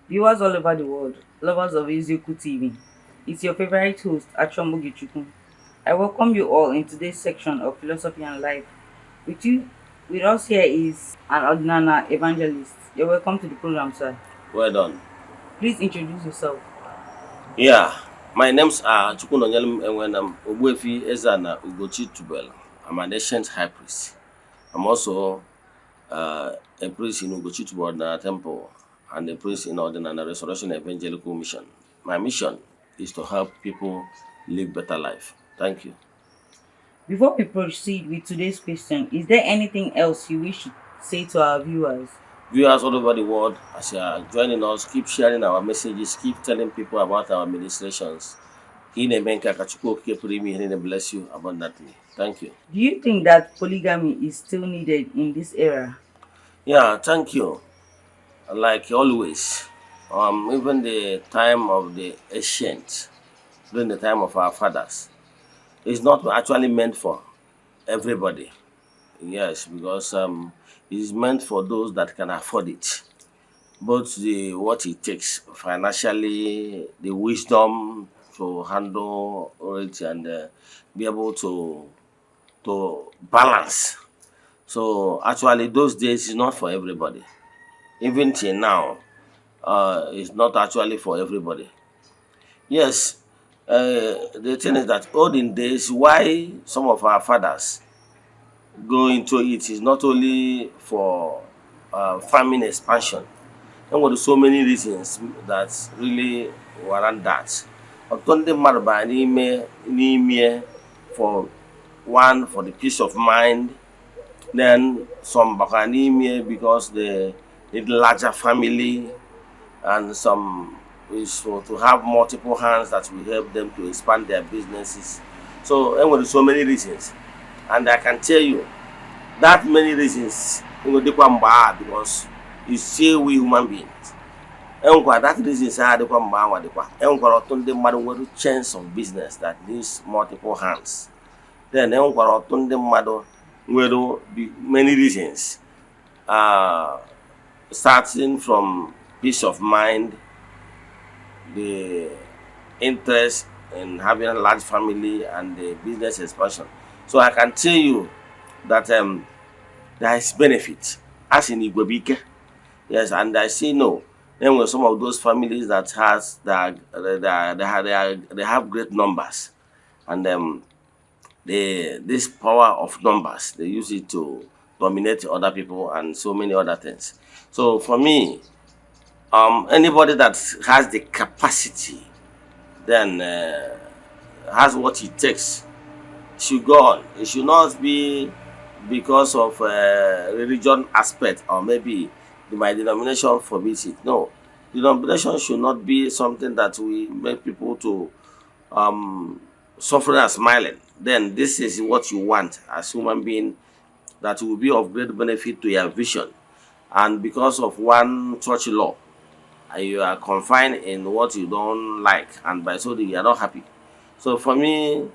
Viewers all over the world, lovers of Eziokwu TV, it's your favorite host, Achom Ogechukwu. I welcome you all in today's section of Philosophy and Life. With us here is an Odinana evangelist. You're welcome to the program, sir. Well done. Please introduce yourself. Yeah, my names are Chukwunonyelum Enwenam Ogbuefi Ezana Ugochi Tubel. I'm an ancient high priest. I'm also a priest in Ugochi Tubel Odinana Temple and a priest in Odinana Restoration Evangelical Mission. My mission is to help people live better life. Thank you. Before we proceed with today's question, is there anything else you wish to say to our viewers? Viewers all over the world, as you are joining us, keep sharing our messages, keep telling people about our ministrations. Ka ị na-eme nke a, ka Chukwu Okike pụrụ ime ihe niile bless you abundantly. Thank you. Do you think that polygamy is still needed in this era? Yeah, thank you. Like always, even the time of the ancient, during the time of our fathers, it's not actually meant for everybody. Yes, because it's meant for those that can afford it. Both the what it takes financially, the wisdom to handle it, and be able to balance. So actually, those days is not for everybody. Even till now, it's not actually for everybody. Yes, the thing is that olden days, why some of our fathers go into it is not only for farming expansion. There were so many reasons that really warrant that. Ọtụtụ ndị mmadụ bara n'ime n'ime for one, for the peace of mind, then some bakwara n'ime because they need larger family, and some is for to have multiple hands that will help them to expand their businesses. So there were so many reasons, and I can tell you that many reasons enwedịkwa mgbe ahụ, because you see, we human beings enwekwara that reasons ahụ dịkwa mgbe ahụ dịkwa. Enwekwara ọtụtụ ndị mmadụ nwere chains of business that needs multiple hands. Then enwekwara ọtụtụ ndị mmadụ nwere many reasons, starting from peace of mind, the interest in having a large family and the business expansion. So I can tell you that there is benefit as in igwe bụ ike. Yes, and I say no. Then with some of those families that has that they have great numbers, and this power of numbers, they use it to dominate other people and so many other things. So for me, anybody that has the capacity, then has what it takes, should go on. It should not be because of religion aspect or maybe my denomination forbids it. No, denomination should not be something that we make people to suffering and smiling. Then this is what you want as human being that will be of great benefit to your vision. And because of one church law, and you are confined in what you don't like, and by so doing you are not happy. So for me,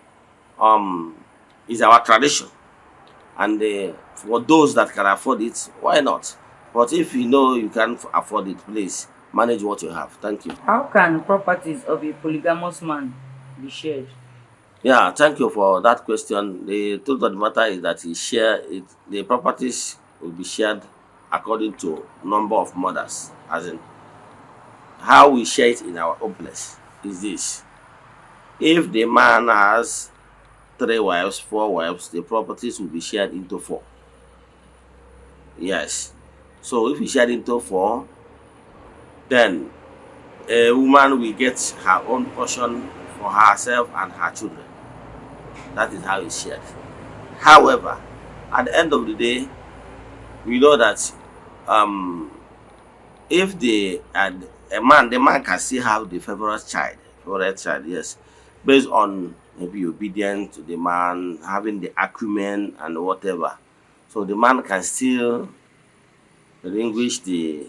it's our tradition, and for those that can afford it, why not? But if you know you can't afford it, please manage what you have. Thank you. How can properties of a polygamous man be shared? Yeah, thank you for that question. The truth of the matter is that he share it. The properties will be shared according to number of mothers. As in, how we share it in our own place is this: if the man has three wives, four wives, the properties will be shared into four. Yes. So if you share into four, then a woman will get her own portion for herself and her children. That is how it's shared. However, at the end of the day, we know that if the and a man, the man can still have the favorite child, yes, based on maybe obedience to the man, having the acumen and whatever. So the man can still relinquish the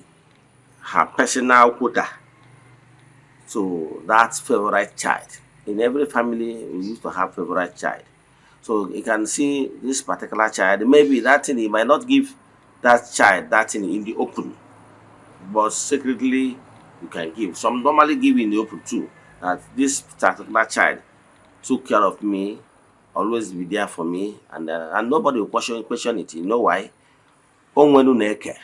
her personal quota to that favorite child. In every family, we used to have favorite child. So you can see this particular child, maybe that thing he might not give that child that thing in the open, but secretly he You can give. Some normally give in the open too, that this particular child took care of me, always be there for me, and nobody will question it. You know why? Onwenu na-eke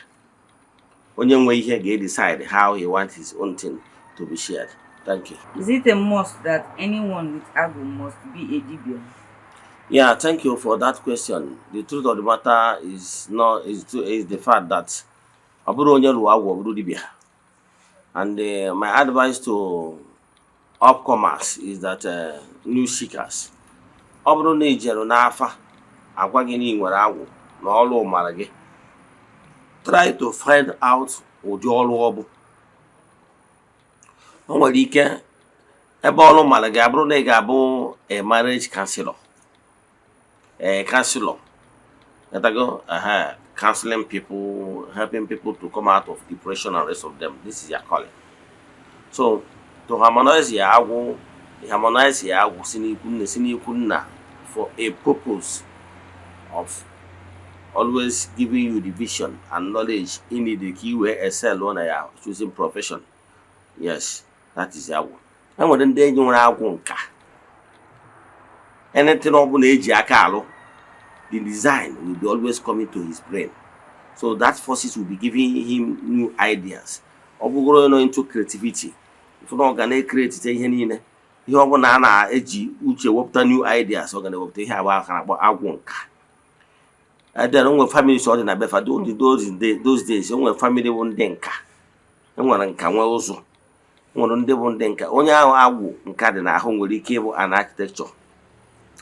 onye nwe ihe ga-decide how he wants his own thing to be shared. Thank you. Is it a must that anyone with Agwu must be a dibia? Yeah, thank you for that question. The truth of the matter is not is to, is the fact that ọ bụrụ onye rụọ agwụ, ọ bụrụ dibia. And my advice to upcomers is that new seekers, ọ bụrụ na ị jere n'afa, agwa gị na ị nwere agwụ na ọrụ mara gị, try to find out ụdị ọrụ ọ bụ. O nwere ike ebe ọrụ mara gị abụrụ na ị ga-abụ a marriage counselor, a counselor. Go counseling people, helping people to come out of depression and rest of them. This is your calling. So to harmonize your agwụ, harmonize your agwụ si n'ikwu nne, si n'ikwu nna, for a purpose of always giving you the vision and knowledge in need ka i wee excel na ya choosing profession. Yes, that is agwụ. E nwere ndị enyi nwere agwụ nka. Anything ọ bụla eji aka alụ, the design will be always coming to his brain, so that forces will be giving him new ideas. Ọ bụgoro onye nọ into creativity, ifu na ọ ga na-ecreate ihe niile, ihe ọ bụla a na-eji uche wepụta new ideas, ọ ga na-ewepụta ihe agba aka na-akpọ agwụ nka. Then o nwere families ọ dị na befa those days. O nwere family bụ ndị nka, enwere nka, nwee ụzụ, nwere ndị bụ ndị nka. Onye ahụ agwụ nka dị n'ahụ nwere ike ịbụ an architecture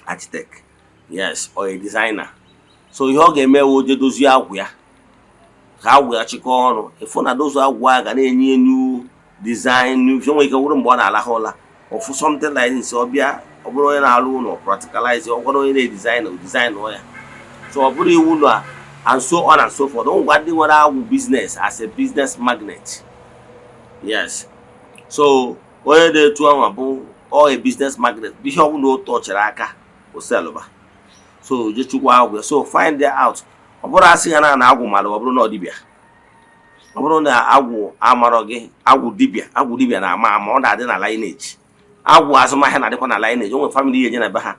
architect, yes, or a designer. So ihe ọ ga-eme wụ oje dozie agwụ ya ka agwụ ya chịkọọ ọnụ, ịfụ na dozu agwụ a ga na-enye new design, new o nwere ike wụrụ mgbe ọ na-alahụ ụla, ofu something like this, ọ bịa, ọ bụrụ onye na-arụ ụlọ, practicalize, ọ bụrụ onye na-edesign, design ya. So ọ bụrụ iwu na, and so on and so forth. Ngwa, ndị nwere agwụ business as a business magnet, yes. So onye na-etu ahụ bụ ọ a business magnet, ihe ọbụla o tọchara aka oselụba. So jechukwu agwụ ya, so find out. Ọ bụrụ asị ya na agwụ mara, ọ bụrụ na ọ dibịa, ọ bụrụ na agwụ amarọ gị, agwụ dibịa, agwụ dibịa na-ama ama, ọ na-adị na lineage. Agwụ azụmahịa na-adịkwa na lineage. O nwere family eje na be ha,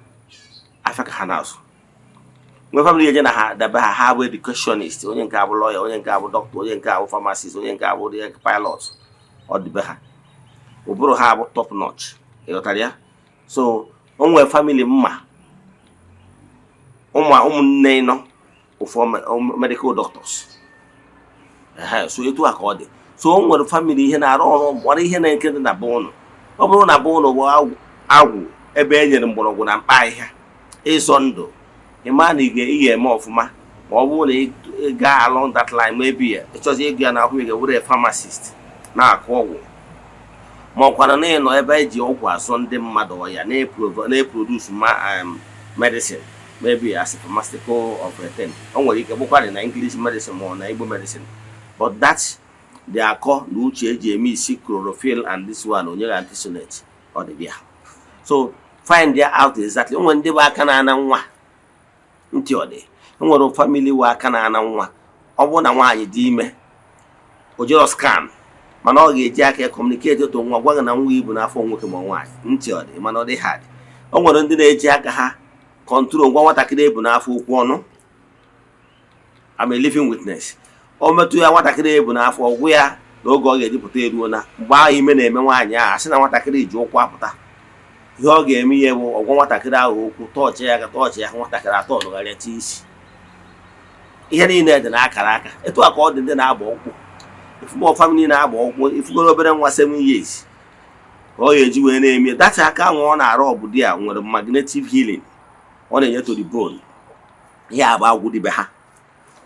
afịa ka ha na-azụ. Nwee family eje na ha dabe ha, ha bụ educationist, onye nke abụ lawyer, onye nke abụ doctor, onye nke abụ pharmacist, onye nke abụ pilot. Ọ dị be ha, ụbụrụ ha bụ top notch. Ịghọtara ya? So o nwere family mma ụmụ ụmụnne nọ ụfọ medical doctors. Ehe, so etu a ka ọ dị. So o nwere family ihe na-arụ ọrụ gbara ihe na-eke dị na be ụnụ. Ọ bụrụ na be ụnụ bụ agwụ, agwụ ebe e nyere mgbọrọgwụ na mkpa ahịhịa ịzọ ndụ, ịma na ị ga-eme ọfụma. Ma ọ bụrụ na ị gaa along that line, maybe ya ịchọzi ịgụ ya n'akwụkwọ, ị ga-ewere pharmacist na-akụ ọgwụ, ma ọ kwara na ịnọ ebe eji ọgwụ azọ ndị mmadụ ọya, na-eproduce ma medicine, maybe as a pharmaceutical of a thing. O nwere ike bụkwarị na English medicine ma ọ na Igbo medicine, but that the akọ na uche eji eme isi chlorophyll and this one onye ga artesunate, ọ dị bịa. So find out exactly. O nwere ndị bụ aka na-ana nwa ntị, ọ dị. E nwere family wụ aka na-ana nwa. Ọ bụrụ na nwaanyị dị ime, o jero scan, mana ọ ga-eji aka ya communicate otu nwa, gwa gị na nwa ibu n'afọ nwoke ma nwaanyị. Ntị ọ dị, mana ọ dị hard. O nwere ndị na-eji aka ha control ngwa nwatakịrị ebu n'afọ okwu ọnụ. I'm a living witness. O metụ ya, nwatakịrị ebu n'afọ, ọgwụ ya na oge ọ ga-ejipụta eruo na mgbe ahụ ime na-eme nwaanyị ahụ, asị na nwatakịrị ji ụkwụ apụta. Ihe ọ ga-eme ihe bụ ọgwọ nwatakịrị ahụ okwu, tọọchị ya aka, tọọchị ya, nwatakịrị atọ nụgharịa chi isi. Ihe niile dị n'akara aka. Etu a ka ọ dị ndị na-agba ọkwụ. Ifugo family na-agba ọkwụ, ifugoro obere nwa 7 years ka ọ ga-eji wee na-eme data aka ahụ ọ na-arụ. Ọbụdị a nwere magnetic healing ọ na-enye to the bone. Ihe a bụ agwụ dịbe ha.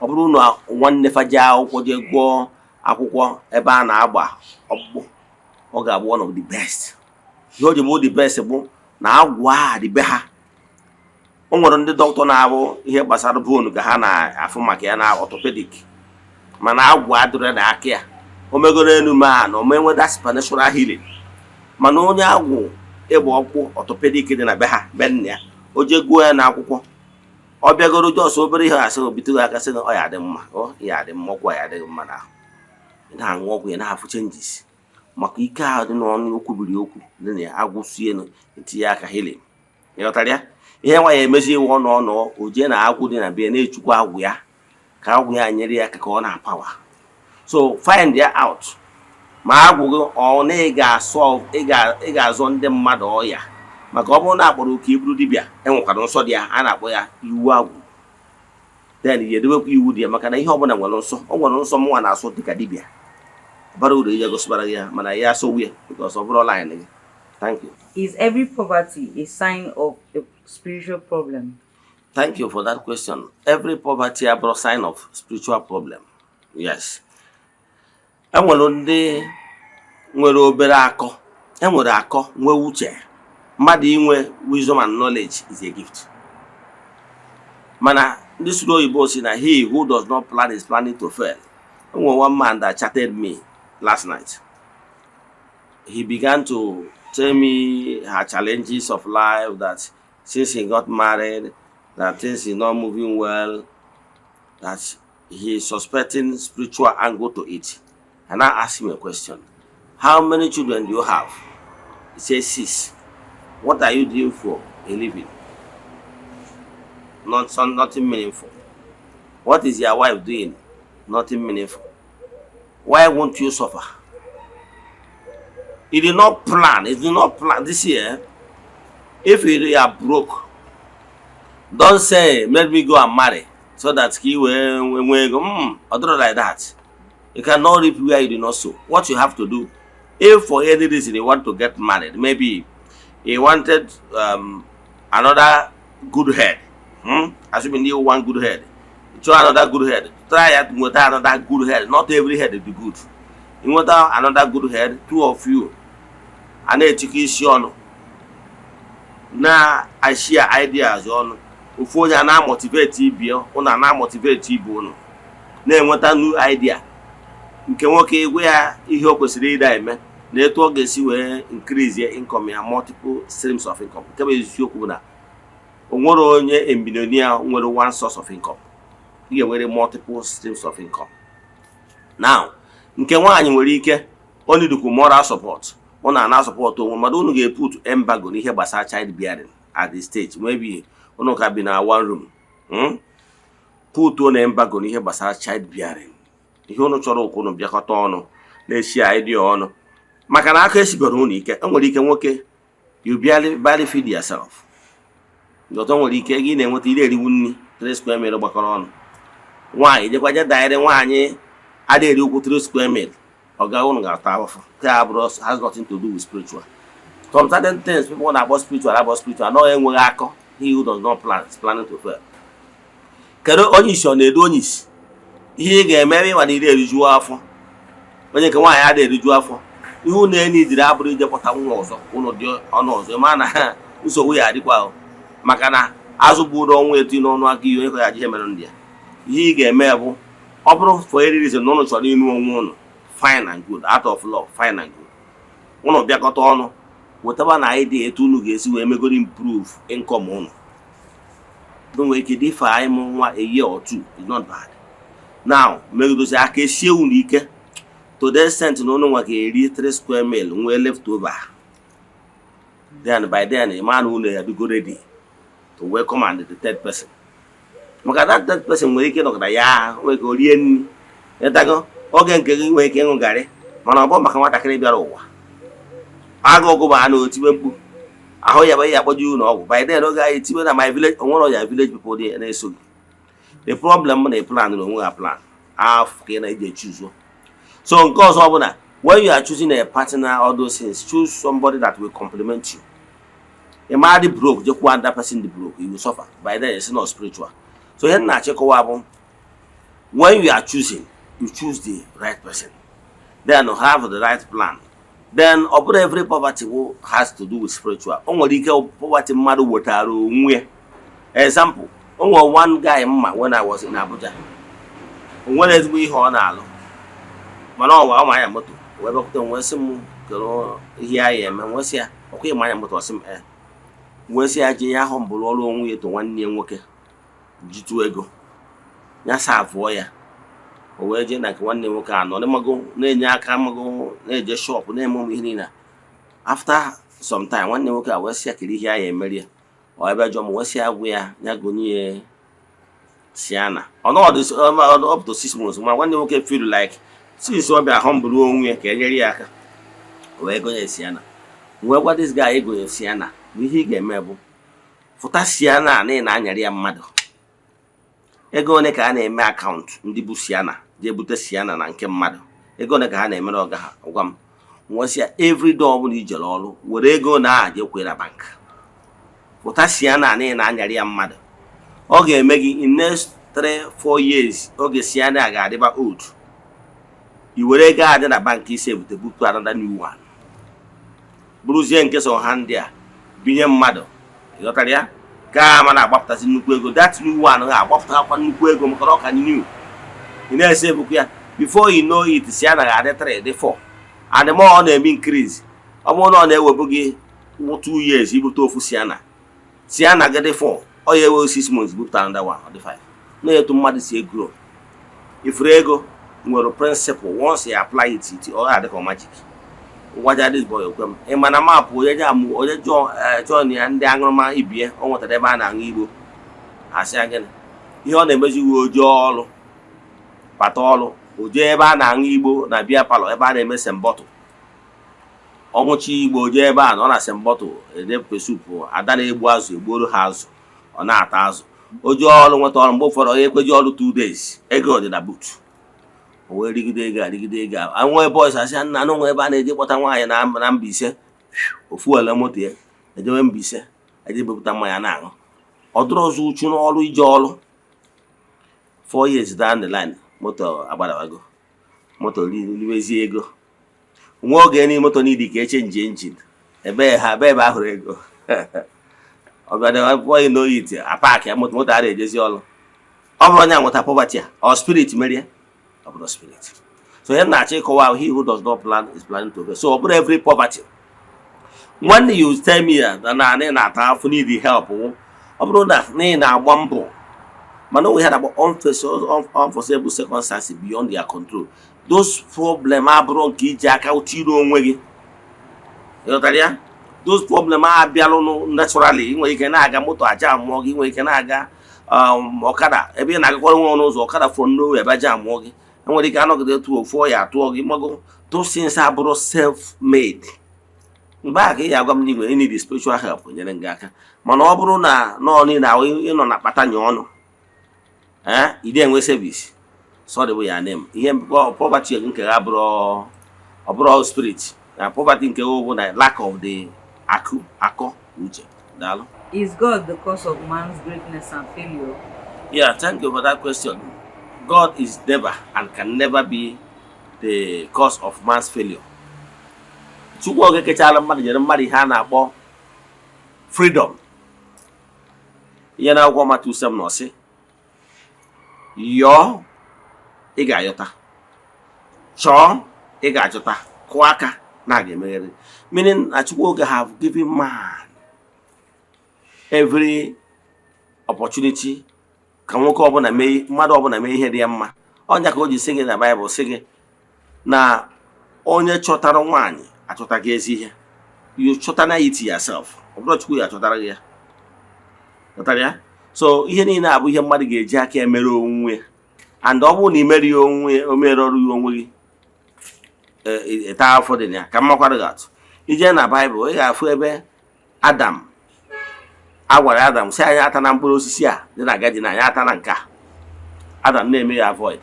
Ọ bụrụ na nwanne fa jee akwụkwọ, jee gụọ akwụkwọ ebe a na-agba ọkpụkpụ, ọ ga-abụ one of the best. Ihe o ji bụ the best bụ na agwụ a dị be ha. O nwere ndị dọkịta na-abụ ihe gbasara bone ka ha na-afụ maka ya na orthopedic, mana agwụ adịrị na aka ya. O megoro elu ma na o menweda supernatural healing. Mana onye agwụ ịgba ọkpụ orthopedic dị na be ha, be nna ya, o jee gụọ ya n'akwụkwọ, ọ bịagoro just obere ihe, asị obitụghị aka, sị na ọ ya adị mma, ọ ya adị mma, ọgwụ ya adịghị mma n'ahụ. Ị na-aṅụ ọgwụ ya, na-afụ changes. Maka ike ahụ dị n'ọnụ, o kwubiri okwu dị na ya, agwụsienu etinye aka healing. Ịghọtara ya? Ihe nwa ya emezi iwu ọnụ ọnụ o jee na agwụ dị na bịa na-echukwa agwụ ya, ka agwụ ya nyere ya aka ka ọ na-apawa. So find ya out ma agwụ gị ọ na ị ga-asọ, ị ga-azọ ndị mmadụ ọya. Maka ọ bụrụ na akpọrọ oke iburu dibịa, enwekwara nsọ dị ya a na-akpọ ya iwu agwụ. Then ya edebekwa iwu dị ya, maka na ihe ọbụla nwere nsọ. Ọ nwere nsọ mụnwa na-asụ dịka dibịa bara uru ije gosibara gị ya, mana ya asọwu ya because ọ bụrụ line gị. Thank you. Is every poverty a sign of a spiritual problem? Thank you for that question. Every poverty abụrụ sign of spiritual problem. Yes. Enwere ndị nwere obere akọ, enwere akọ nwee uche. Mmadụ inwe wisdom and knowledge is a gift. Mana ndị sụrụ oyibo si na he who does not plan is planning to fail. Enwere one man that chatted me last night. He began to tell me her challenges of life, that since he got married, that things is not moving well, that he is suspecting spiritual angle to it. And I asked him a question. "How many children do you have?" He says, "Six." "What are you doing for a living?" "Not some, nothing meaningful." "What is your wife doing?" "Nothing meaningful." "Why won't you suffer?" He did not plan. He did not plan this year. If you are broke, don't say, "Let me go and marry so that he will go." Ọ dịrọ like that. You cannot reap where you did not sow. What you have to do, if for any reason you want to get married, maybe he wanted another good head. Assuming you want good head, chọọ another good head, try ya nweta another good head. Not every head dị good. Nweta another good head, two of you a na-etikọ isi ọnụ, na-ashare ideas ọnụ, ofu onye a na-amotivate ibie ụnụ, a na-amotivate ibe ụnụ, na-enweta new idea. Nke nwoke egwe ya ihe o kwesịrị ịda eme na etu ọ ga-esi wee increase ya income ya, multiple streams of income. Nke bụ eziokwu bụ na o nwere onye billionaire nwere one source of income. Ị ga-enwere multiple streams of income. Now, nke nwaanyị nwere ike ọ nidukwu moral support, ọ na-ana support onwe mmadụ. Unu ga-eput embargo n'ihe gbasara child bearing at the stage maybe unu ka bi na one room. Put na embargo n'ihe gbasara child bearing. Ihe unu chọrọ ụkwụ unu bịakọta ọnụ na-esi idea ọnụ, maka na aka esigoro unu ike. Enwere ike nwoke, you barely, barely feed yourself. Ọtọ nwere ike gị na-enweta ire eriwu nri 3 square meal gbakọrọ ọnụ. Nwaanyị jekwa je daịrị nwaanyị adịghị eri ụkwụ 3 square meal, ọga unu ga-ata ahụhụ. Nke a bụrụ has nothing to do with spiritual. Some certain things people na-akpọ spiritual abụ spiritual nọ enweghị akọ. He who does not plan is planning to fail. Kedu onye isi ọ na-edu onye isi? Ihe ị ga-eme ebe ịma na iri erijuo afọ, onye nke nwaanyị adịghị eriju afọ, ihe unu enidiri abụrụ ije kpọta nwa ọzọ. Unu dị ọnụ ọzọ, ma na nsogbu ya adịkwa ahụ, maka na azụ gburu ọnwa etu n'ọnụ aka ihe onye ka ya ji ihe mere ndị ya. Ihe ị ga-eme bụ, ọ bụrụ for any reason na ụnụ chọrọ ịnụ onwe ụnụ, fine and good, out of love, fine and good, ụnụ bịakọta ọnụ wetaba na idea etu unu ga-esi wee megoro improve income ụnụ. Nwere ike dị ife anyị mụ nwa a year or two is not bad. Now megidozi aka esie unu ike to the extent na ụnụ nwa ga-eri 3 square meal nwee left over. Then by then, ị ma na unu ya bigo ready to welcome and the third person, maka that third person nwere ike nọkọta ya nwere ka o rie nri ịtago oge nke gị, nwere ike ịṅụ garị, mana ọ bụ maka nwatakịrị bịara ụwa agụ bụ a na otiwe mkpu ahụ ya bụ ya akpọje ụlọ ọgwụ. By then, oge anyị tiwe na my village, onwere ọya village people dị na-eso gị. The problem na plan na onwe ha plan afọ ka ị na-eji echuzo. So nke ọzọ bụ na when you are choosing a partner, all those things, choose somebody that will complement you. Ị ma dị broke, jekwa that person dị broke, you will suffer. By then, it's not spiritual. So ihe m na-achịkọwa bụ, when you are choosing, you choose the right person, then you have the right plan. Then ọ bụrụ every poverty will has to do with spiritual. O nwere ike poverty mmadụ wetara onwe ya. Example, o nwere one guy mma when I was in Abuja. O nwere ezigbo ihe ọ na-alụ, mana ọ ọ ma anya moto wee bịakwute m wee sị m kedu ihe anyị eme. Wee sị ya, ọkwa ịma anya moto? Ọ sị m ee. Wee sị ya jee ya ahụ mbụrụ ọrụ onwe ya, eto nwanne ya nwoke jitụ ego ya sa abụọ ya. O wee jee na nke nwanne nwoke a nọ mago na-enye aka, mago na-eje shop, na-eme ụmụ ihe niile. After some time, nwanne nwoke a wee sị ya kiri ihe a ya emeri ya. Ọ ebe jụọ m, wee sị ya gwa ya ya gonye ya Sienna. Ọnọdụ up to 6 months, ma nwanne nwoke feel like since ọ bịa humble onwe ya ka e nyere ya aka, o wee gonye Sienna. Wee gwa this guy egonye Sienna na ihe ị ga-eme bụ fụta Sienna na ị na-anyarị ya mmadụ ego ole ka a na-eme account. Ndị bụ Sienna jee bute Sienna na nke mmadụ, ego ole ka ha na-emere ọga ha? Gwa m. Nwesịa every day ọbụla ijere ọrụ, were ego na aha jee kwere na bank, pụta Sienna na ị na-anyarị ya mmadụ. Ọ ga-eme gị in next 3 4 years, oge Sienna ga-adịba old, i were ego a dị na bank isi ebute bupụ another new one, bụrụzie nke so ha ndị a binye mmadụ. Ịghọtara ya? Gaa ma na-agbapụtasị nnukwu ego. That new one ga-agbapụtakwa nnukwu ego maka na ọ ka new. Ị na-ese ebukwu ya. Before you know it, Sienna ga-adị 3, dị 4, and the more ọ na-eme increase, ọ bụrụ na ọ na-ewebu gị 2 years ibute ofu Sienna, Sienna gị dị 4, ọ ya ewe 6 months bupụta another one, ọ dị 5. Na-etu mmadụ si e-grow ifuru ego nwere principle. Once you apply it, it ọ ga-adị ka magic. Gwaja this boy, okwe m. Ị ma na mapụ onye ji amụ onye jụọ ya ndị aṅụrụma ibie o nwetara ebe a na-aṅụ igbo, asị ya gịnị ihe ọ na-emezi? Uwe oje ọrụ bata ọrụ, o jee ebe a na-aṅụ igbo na beer parlour, ebe a na-eme sembọtụ. Ọṅụcha igbo, jee ebe a nọ na sembọtụ ede pepper soup, ada na-egbu azụ, egbuoro ha azụ, ọ na-ata azụ. O jee ọrụ, nweta ọrụ. Mgbe ụfọdụ onye ekweji ọrụ 2 days, ego dị na boot. O wee rigide ego a, rigide ego a. Nwee boys asị nna anụ nwe ebe a na-eje kpọta nwaanyị na Mbaise. Ofu ole moto ya ejewe Mbaise, eje bepụta mmanya na-aṅụ. Ọ dụrụ ọzọ uchu n'ọrụ, ije ọrụ. 4 years down the line, moto agbadawago, moto riwezie ego. Nwa oge ni moto n'idi ka e-change engine ebe ha ebe ebe ahụrụ ego. Ọ bịara before you know it, a-park ya moto, moto a na-ejezi ọrụ. Ọ bụrụ onye nweta poverty a, ọ spirit merie? Ọ bụrụ spirit. So ihe m na-achọ ịkọwa, he who does not plan is planning to fail. So ọ bụrụ every poverty. When you tell me na na ị na-ata afụ, need help, ọ bụrụ na ị na-agba mbọ, mana onwe ha na-akpọ unforeseeable circumstances beyond their control, those problem abụrụ nke iji aka tiri onwe gị. Ịghọtara ya? Those problem abịalụ naturally. Ị nwere ike na-aga, moto aja amụọ gị. Ị nwere ike na-aga ọkada, ebe ị na-agakwara nwe ọnụ ụzọ, ọkada from nowhere ebe aja amụọ gị. Enwere ike anọgide tụọ ofu ọya atụọ gị. Mago those things abụrụ self made. Mgbe a ka ị ga-agwa m na ị need spiritual help nyere gị aka. Mana ọ bụrụ na nọọ niile ahụ ịnọ na kpata nye ọnụ, ee, ị enwe service, sorry bụ ya name ihe poverty nke ha bụrụ, ọ bụrụ spirit na poverty nke bụ na lack of the akụ akọ uche. Daalụ. Is God the cause of man's greatness and failure? Yeah, thank you for that question. God is never and can never be the cause of man's failure. Chukwu oge kechala mmadụ nyere mmadụ ihe a na-akpọ freedom. Ihe na akwụkwọ Matiu 7 na ọsị, yọọ, ị ga-ayọta; chọọ, ị ga-achọta; kụọ aka na a ga-emeghere. Meaning na Chukwu oge have given man every opportunity ka nwoke ọbụla mee, mmadụ ọbụla mee ihe dị ya mma. Ọnya ka o ji sị gị na Baịbụl, sị gị na onye chọtara nwaanyị achọtaghị ezi ihe. You chọtana it yourself, ọ bụrụ Chukwu ya achọtara gị ya. Chọtara ya. So ihe niile abụ ihe mmadụ ga-eji aka emere onwe ya. And ọ bụrụ na ị mere ya onwe, o mere ọrụ ya onwe gị, ịta afọ dị na ya. Ka m makwara gị atụ, ije na Baịbụl, ị ga-afụ ebe Adam a gwara Adam sị anyị ata na mkpụrụ osisi a dị na garden, anyị ata na nke a. Adam na-eme ya avoid.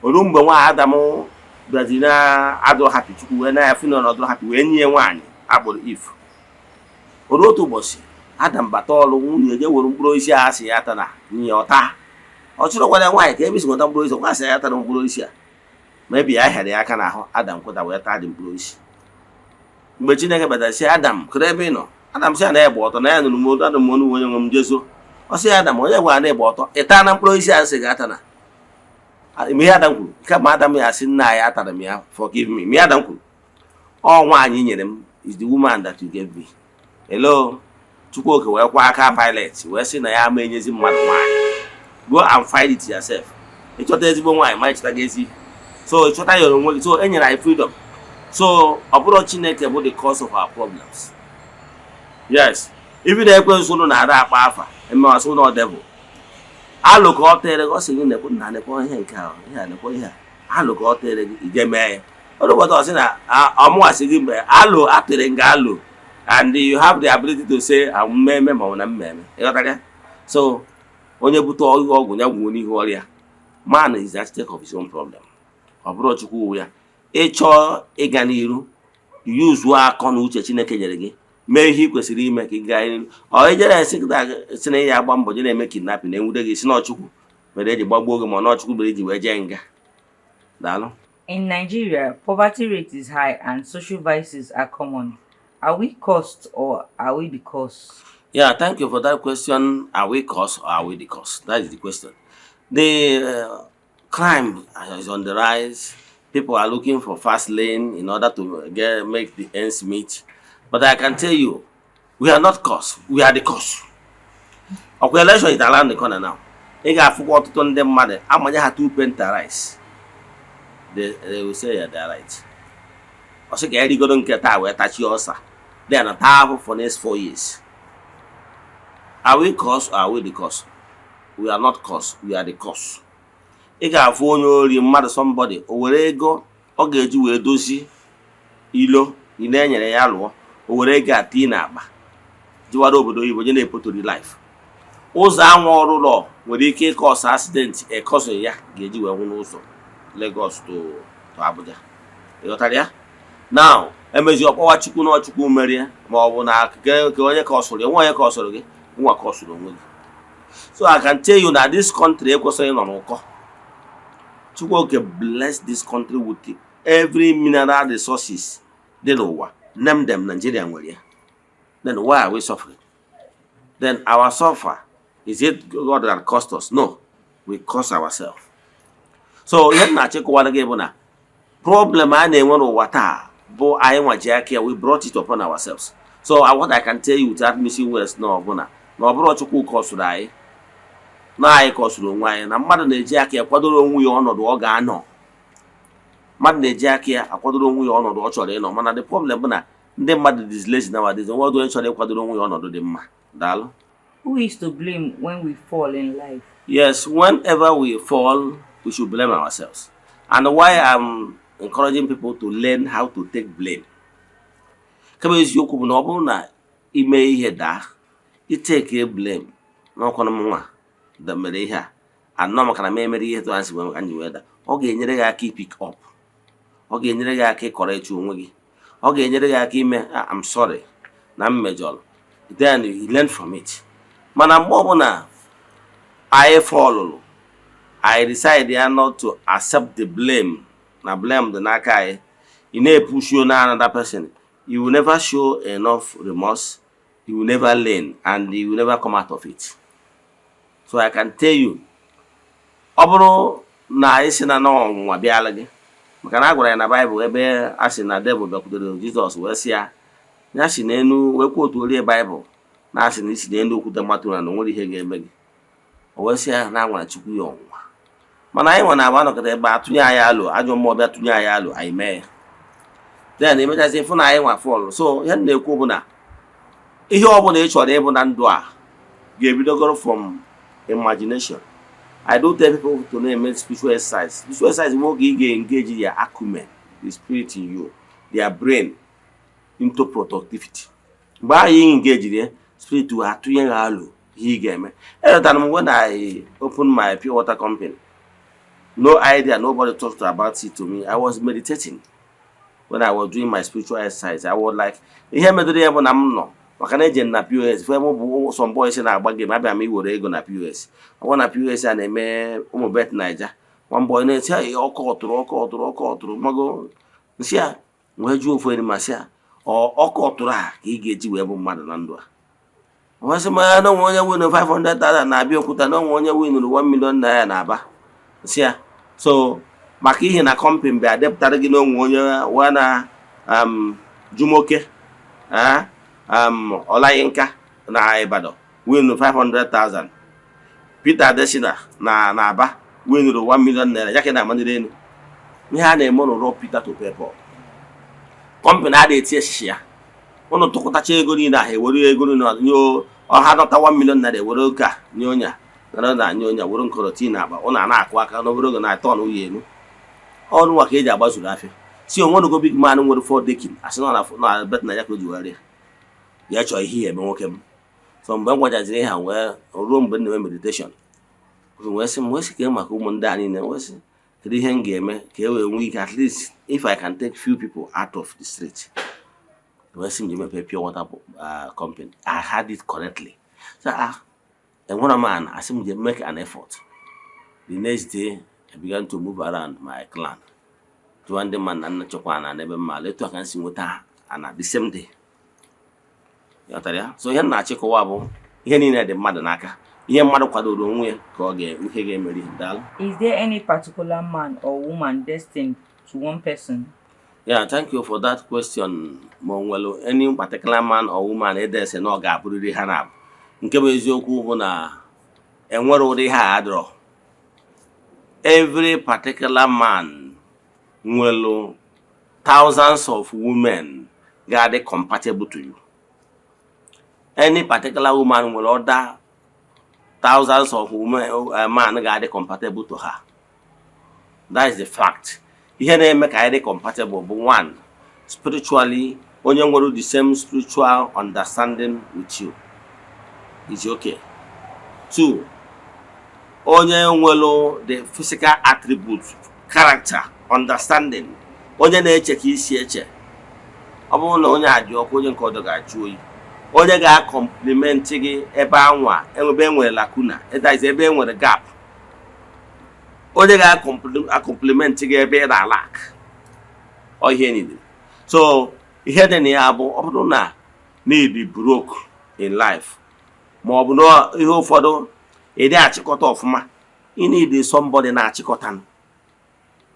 Oru mgbe nwa Adam bịazi na adụ happy, Chukwu wee na ya fụ na ọdụ happy, wee nye nwaanyị akpọrọ Eve. Oru otu ụbọchị, Adam bata ọrụ, nwunye je were mkpụrụ osisi a sị ya ata na nye ọta. Ọ chụrụ gwara nwaanyị ka ebe isi nweta mkpụrụ osisi, nwa sị ya ata na mkpụrụ osisi a ma ebi ya hịara ya aka n'ahụ. Adam kweta wee taa dị mkpụrụ osisi. Mgbe Chineke batara, sị Adam, kedu ebe ị nọ? Adam sị ya na ya gba ọtọ, na ya nụrụ m olu Adam, onu onye nwe m jezo. Ọ sị ya, Adam, onye gwara na ịgba ọtọ? Ị taa na mkpụrụ osisi a sị gị ata na ihe Adam kwuru, kama Adam ya asị, nna ya, atara m ya, forgive me. Ihe Adam kwuru, ọ nwaanyị nyere m, is the woman that you gave me. Hello, Chukwuoke wee kwa aka Pilate, wee sị na ya ama enyezi mmadụ nwaanyị. Go and find it yourself. Ịchọta ezigbo nwaanyị ma ịchọta gị ezi ihe. So ịchọta ya onwe gị. So e nyere anyị freedom. So ọ bụrụ Chineke bụ the cause of our problems. Yes, even ekwensu nụ na-ada akpa afa emewasị na devil alụ ka ọ tere gị. Ọ sị gị nekwe na nekwe ihe nke ahụ, ihe a, nekwe ihe a, alụ ka ọ tere gị ije mee ya. Ọdụbọta ọ sị na ọmụwasị gị mgbe alụ atịrị nga alụ, and you have the ability to say mmemme ma ọ bụ na mmemme. Ịghọtara ya? So onye bute ọgwụ ya gwuo n'ihu ọrịa. Man is the architect of his own problem. Ọ bụrụ Chukwu ya ịchọọ ịga n'iru, yuzuo akọ na uche Chineke nyere gị, mee ihe ị kwesịrị ime ka ị gaa n'iru. Ọ ijere esi kịta si na ya agba mbọ je na-eme kidnapping na enwude gị, si na Chukwu mere eji gbagbuo gị, ma ọ na Chukwu mere iji wee jee nga. Daalụ. In Nigeria, poverty rate is high and social vices are common. Are we caused or are we the cause? Yeah, thank you for that question. Are we cause or are we the cause? That is the question. The crime is on the rise. People are looking for fast lane in order to get make the ends meet. But I can tell you, we are not cause. We are the cause. Ọkwa election is around the corner now. Ị ga-afụkwa ọtụtụ ndị mmadụ amanye ha two painter rice. They will say, "Yeah, they are right." Ọ sị ka erigodo nke taa wee tachie ọsa. Then taa ahụ for next 4 years. Are we cause or are we the cause? We are not cause, we are the cause. Ị ga-afụ onye ori mmadụ, somebody o were ego ọ ga-eji wee dozi ilo ị na-enyere ya lụọ, o were ego a tii n'akpa jiwara obodo oyibo je na-epotori life. Ụzọ anwụ ọrụ ụlọ nwere ike ịcause accident, ekọsọ ya ga-eji wee nwụ n'ụzọ Lagos to Abuja. Ị ghọtara ya? Now emezi ọkpọwa Chukwu na Chukwu merie, ma ọ bụ na ke onye ka ọ sụrụ ya, nwa onye ka ọ sụrụ gị, nwa ka ọ sụrụ onwe gị. So I can tell you na this country ekwesịghị ịnọ n'ụkọ. Chukwu Oke bless this country with every mineral resources dị n'ụwa. Name them, Nigeria nwere ya. Then why are we suffering? Then our suffer, is it God that caused us? No, we cause ourselves. So ihe m na-achịkọwara gị bụ na problem a na-enwe n'ụwa taa bụ anyị nwa ji aka ya. We brought it upon ourselves. So what I can tell you without missing words na ọ bụ na ọ bụrụ Chukwu causeụrụ anyị, na anyị causeụrụ onwe anyị, na mmadụ na-eji aka ya kwadoro onwe ya ọnọdụ ọ ga-anọ. Mmadụ na-eji aka ya akwadoro onwe ya ọnọdụ ọ chọrọ ịnọ. Mana the problem bụ na ndị mmadụ dị lazy nowadays. Onwe onye chọrọ ịkwadoro onwe ya ọnọdụ dị mma. Daalụ. Who is to blame when we fall in life? Yes, whenever we fall, we should blame ourselves. And why I'm encouraging people to learn how to take blame. Kama eziokwu bụ na ọ bụrụ na ime ihe daa, itake blame n'ọkwanụ m nwa da mere ihe a anọ, maka na m emere ihe tụ asị wee maka nji wee daa, ọ ga-enyere gị aka ipick up, ọ ga-enyere gị aka ịcorrect onwe gị, ọ ga-enyere gị aka ime, "Ah, I'm sorry na m mejọrọ." Then you learn from it. Mana mgbe ọbụla anyị fallụrụ, I decide ya not to accept the blame, na blame dị n'aka anyị, ị na-epush na another person, you will never show enough remorse, you will never learn, and you will never come out of it. So I can tell you, ọ bụrụ na anyị si na n'ọnwụnwa bịala gị, maka na a gwara ya na Baịbụl ebe a sị na devil bịakwutere Jizọs wee sị ya, ya si n'elu wee kwuo otu orie Baịbụl na asị na isi n'elu okwute matụrụ na o nwere ihe ga-eme gị. O wee sị ya na anwara Chukwu ya ọnwụnwa. Mana anyị nwe na-agba anọkọta ebe a tụnye anyị alụ, ajọ mmụọ bịa tụnye anyị alụ, anyị mee ya, then emechazi fụ na anyị nwa fall. So ihe m na-ekwu bụ na ihe ọbụla ị chọrọ ịbụ na ndụ a ga-ebidogoro from imagination. I do tell people to na-eme spiritual exercise. Spiritual exercise bụ oge ị ga-engage their acumen, the spirit in you, their brain into productivity. Mgbe ahụ ị engage ya, spirit will atụnye ha alụ ihe ị ga-eme. Echetara m when I opened my pure water company, no idea, nobody talked about it to me. I was meditating when I was doing my spiritual exercise. I was like, ihe medoro ya bụ na m nọ maka na eje m na POS fụ ebe bụ some boys na-agba game. Abịa m iwere ego na POS. Ọ bụrụ na POS a na-eme ụmụ Bet Naija, one boy na-eti, "Hey, ọkụ ọtụrụ, ọkụ ọtụrụ, ọkụ ọtụrụ." Mago nsị a wee jụọ ofu enyi ma sị ya, ọ ọkụ ọtụrụ a ka ị ga-eji wee bụ mmadụ na ndụ a? Wee sị m ya na onwe onye win 500,000 na Abịaokuta, na onwe onye winụrụ 1 million naira na Aba. Nsị ya, so maka ihe na company bịa depụtara gị na onwe onye wee na Jumoke Olayinka na Ibadan win 500,000, Peter Adesina na Aba. Winụrụ 1 million naira ya ka ị na-amanire elu. Ihe a na-eme n'ụlọ Peter to pay Paul, company a na-eti echichi ya, ụnụ tụkọtacha ego niile ahụ, ewere ego niile nye ọha, nọta 1 million naira, ewere oke a nye onye a, nara na nye onye a, were nkọrọ tii na akpa. Ụnụ a na-akụ aka n'obere oge na-atọ ọnụ ya elu ọnụ nwa ka eji agbazuru afịa si onwenugo. Big man nwere four decking, asị na na bet na ya ka o ji were ya chọọ ihe ya eme nwoke m. So mgbe m gwachaziri ha, wee ruo mgbe m na-eme meditation, wee sị m, wee sị ka maka ụmụ ndị a niile, wee sị kedu ihe m ga-eme ka e wee nwee ike, at least if I can take few people out of the street. Wee sị m ji mepee pure water company. I had it correctly. So ah, enwere m ana, asị m je make an effort. The next day I began to move around my clan, jụọ ndị mmadụ na nna chọkwa ana n'ebe mma ala. Etu a ka m si nweta ana the same day. Ghọtara ya? So ihe m na-achịkọwa bụ ihe niile dị mmadụ n'aka. Ihe mmadụ kwadoro onwe ya ka ọ ga ihe ga-emeri. Daalụ. Is there any particular man or woman destined to one person? Yeah, thank you for that question. Ma o nwere any particular man or woman edese na ọ ga-abụrịrị ha na-abụ? Nke bụ eziokwu bụ na enwere ụdị ha adịrọ. Every particular man nwere thousands of women ga-adị compatible to you. Any particular woman nwere other thousands of women, man ga-adị compatible to her. That is the fact. Ihe na-eme ka anyị dị compatible bụ one, spiritually, onye nwere the same spiritual understanding with you is okay. Two, onye nwere the physical attributes, character, understanding, onye na-eche ka isi eche. Ọ bụrụ na onye a dị ọkụ, onye nke ọdọ ga-ajụ oyi. Onye ga-acomplement gị ebe anwa, ebe e nwere lacuna, that is ebe e nwere gap. Onye ga-acomplement gị ebe ị na-alack ọ ihe niile. So ihe dị na ya bụ, ọ bụrụ na need broke in life, ma ọ bụ na ihe ụfọdụ ị dị achịkọta ọfụma, ị need somebody na-achịkọta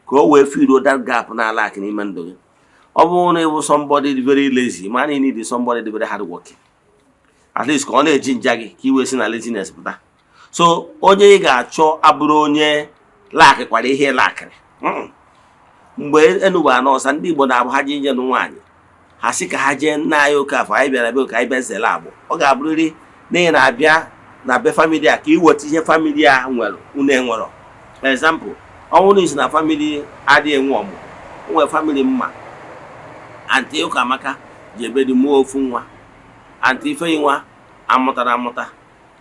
ka o wee fill that gap na-alack n'ime ndụ gị. Ọ bụrụ na ịbụ somebody dị very lazy, ma na ị need somebody dị very hard working, at least ka ọ na-eji nja gị ka i wee si na laziness pụta. So onye ị ga-achọ abụrụ onye lackịkwara ihe lackịrị. Mgbe Enugwu anọ ọsa, ndị Igbo na-abụ ha ji nje nụ nwaanyị, ha sị ka ha jee nna anyị oke afọ anyị bịara be ka anyị bịa zere agbụ. Ọ ga-abụrịrị na ị na-abịa na be family a ka ị weta ihe family a nwere unu enwero. Example, ọ bụrụ na isi na family adịghị enwe ọmụmụ, o nwere family mma. Aunty Ụkamaka ji ebe dị mụọ ofu nwa, Aunty Ifeyinwa amụtara amụta,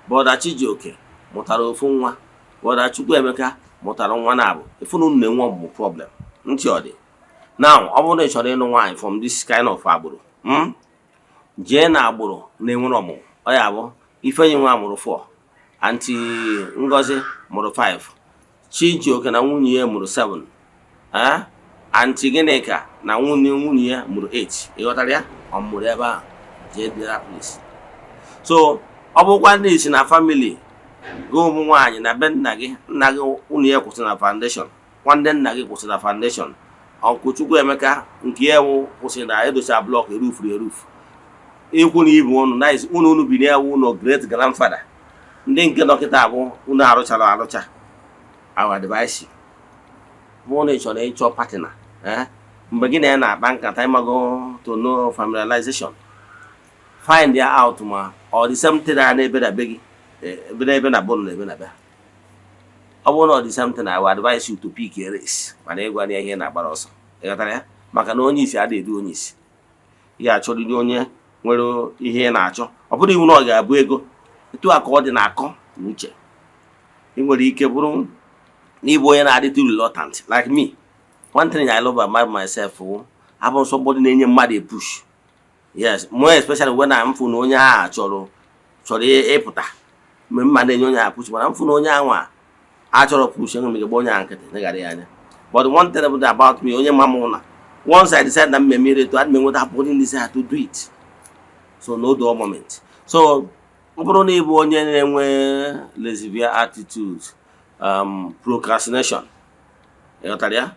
Brother Chijioke mụtara ofu nwa, Brother Chukwuemeka mụtara nwa na-abụ ifu na unu na-enwe ọmụmụ problem. Ntị ọ dị now, ọ bụrụ na ị chọrọ ịnụ nwaanyị from this kind of agbụrụ, jee na agbụrụ na-enwere ọmụmụ. Ọ ya bụ Ifeyinwa mụrụ 4, Aunty Ngozi mụrụ 5, Chijioke na nwunye ya mụrụ 7, ee, Aunty Gịnịka na nwunye ya mụrụ 8. Ị ghọtara ya? Ọ mụrụ ebe ahụ, jee that place. So ọ bụrụkwa ndị isi na family gị, ụmụ nwaanyị na be nna gị, nna gị nwunye ya kwụsịrị na foundation, nwanne nna gị kwụsịrị na foundation, Uncle Chukwuemeka nke ya wụ kwụsịrị na edocha block erufuru erufu, ikwu na ibu ụnụ na ụnụ unu bi na-ewu ụlọ great grandfather, ndị nke dọkịta bụ unu arụchara arụcha, our advice bụ na ị chọrọ ịchọ partner, mgbe gị na ya na-akpa nkata, ịmago to know familiarization, find ya out ma ọ dị same thing a na-ebe na be gị, ebe na ebe na bụrụ na ebe na be ha. Ọ bụrụ na ọ dị same thing, I will advise you to pick a race, mana ịgwa ya ihe na-agbara ọsọ. Ị ghọtara ya? Maka na onye isi adịghị edu onye isi. Ị ga-achọrịrị onye nwere ihe ị na-achọ. Ọ bụrụ iwu na ọ ga-abụ ego. Etu a ka ọ dị na akọ na uche. Ị nwere ike bụrụ na ịbụ onye na-adịtụ reluctant like me. One thing I love about myself wụ abụ somebody na-enye mmadụ a push. Yes, more especially when I'm fụ na onye ahụ chọrọ ịpụta, mgbe mma na-enye onye ahụ push. Mana m fụ na onye ahụ a achọrọ push, enwere m ike gba onye ahụ nkịtị, neghara ya anya. But one thing about me, onye ma m na once I decide na mmemme ire etu, ana m enweta burning desire to do it, so no dull moment. So ọ bụrụ na ị bụ onye na-enwe laissez-faire attitude, procrastination, ị ghọtara ya?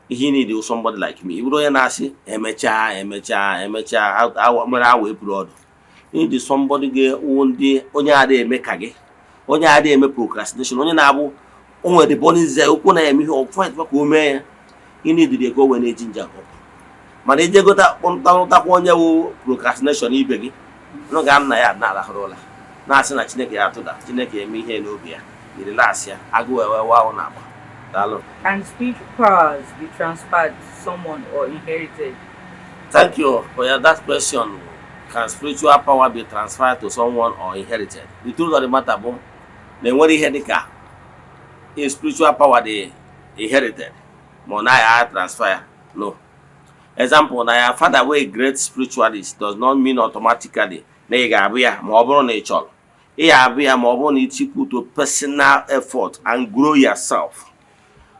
Ihe ị need is somebody like me. Ị bụrụ onye na-asị emechaa, emechaa, emechaa, awa mere awa epuru ọdụ, you need somebody ga-ewu ndị onye adịghị eme ka gị, onye adịghị eme procrastination, onye na-abụ O nwere the burning desire, okwu na ya eme ihe ọ fight ka o mee ya. Ị na-ediri ka o wee na-eji nje akọ, mana ije gota kpụntakwa onye wụ procrastination ibe gị nụ ga nna ya na-arahụrụ ụla, na-asị na Chineke ya atụda, Chineke eme ihe n'obi ya, irilasị ya agụụ ewewe ahụ na-agba. Daalụ. Can spiritual powers be transferred to someone or inherited? Thank you for that question. Can spiritual power be transferred to someone or inherited? The truth of the matter bụ na enwere ihe dịka a spiritual power dị inherited ma ọ naghị transfer ya. No. Example, na ya father wey great spiritualist does not mean automatically na ị ga-abụ ya. Ma ọ bụrụ na ị chọrọ, ị ga-abụ ya ma ọ bụrụ na ị put to personal effort and grow yourself.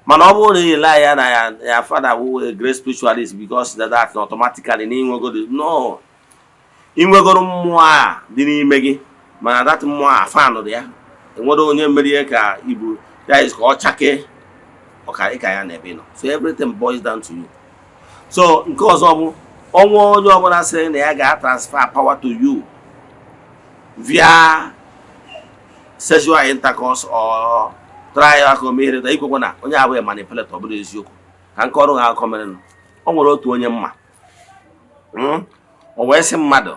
Mana ọ bụrụ na ị ele ya na ya father wụ a great spiritualist, because that automatically na ịnwegoro, no, ịnwegoro mmụọ a dị n'ime gị, mana that mmụọ a fanụrụ ya, enwere onye merie ka ibu ya is ka ọ chakee ọka ịka ya n'ebe ị nọ. So everything boils down to you. So nke ọzọ bụ ọnwa onye ọbụla sịrị na ya ga-transfer power to you via sexual intercourse or try aka omeghere ikwekwe na onye abụghị manipulator, ọ bụrụ eziokwu ka nke ọrụ ha akọ mere. O nwere otu onye mma, O wee sị mmadụ